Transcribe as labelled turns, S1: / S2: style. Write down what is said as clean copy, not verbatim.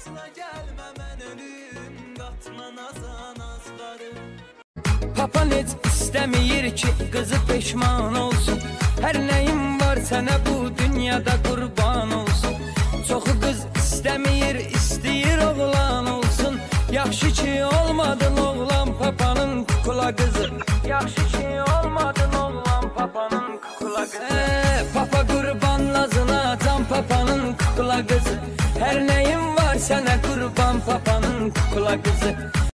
S1: Başına gelme mən ölüm, qatma naza nazları.
S2: Papan heç istəmir ki, qızı peşman olsun. Hər nəyim var sənə bu dünyada qurban olsun. Çoxu qız istəmir, istəyir oğlan olsun. Yaxşı ki olmadın oğlan papanın kukula qızı. Yaxşı ki olmadın oğlan papanın kukula qızı. Papa qurban nazına, can papanın kukula qızı. Hər nəyim var sənə qurban papanın kukula qızı.